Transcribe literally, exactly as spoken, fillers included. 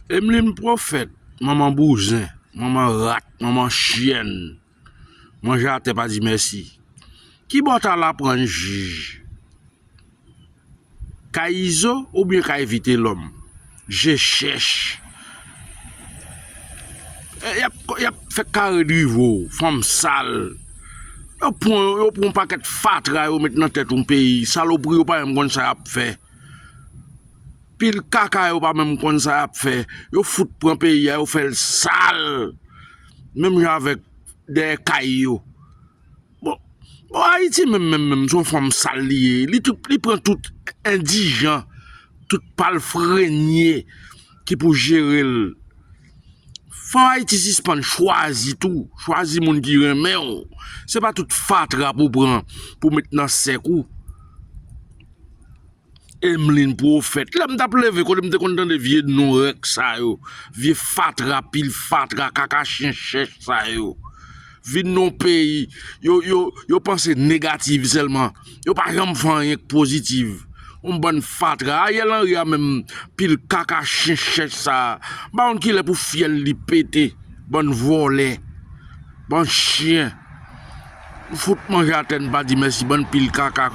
Emeline Prophète, manman bouzen, manman rat, manman chyèn, manje atè pa di mèsi. Ki bò w t al aprann jij? Kay Izo oubyen kay Vitelòm? Je chèch. E, y ap, y ap fè kare drive w, fanm sal. Yo pran, yo pran yon pakèt fatra yo met nan tèt yon peyi. Salopri yo pa menm konn sa y ap fè. Pil kaka yo pa menm konn sa y ap fè. Yo fout pran peyi a, yo fè l sal. Menm jan avèk dèyè kay yo. Bon, bon, Ayiti menm, menm, menm, se yon fanm sal li ye. Li tout, li pran tout endijan, tout palfrenye ki pou jere l. Fò Ayiti sispann chwazi tou, chwazi moun ki renmen w. Se pa tout fatra pou pran, pou met nan sèk ou. Emeline Prophète. Lè m t ap leve, kote m te konn tande vye non rèk sa yo, vye fatra, pil fatra, kaka chen chèch sa yo. Vin nan yon peyi, yo, yo, yo panse negatif sèlman. Yo pa janm fè anyen k pozitif. Yon bann fatra. Ariel Henry a menm pil kaka chen chèch sa. M pa konn kilè pou fyèl li pete. Bann vòlè. Bann chen. Fout manje atè n pa di mèsi, bann pil kaka.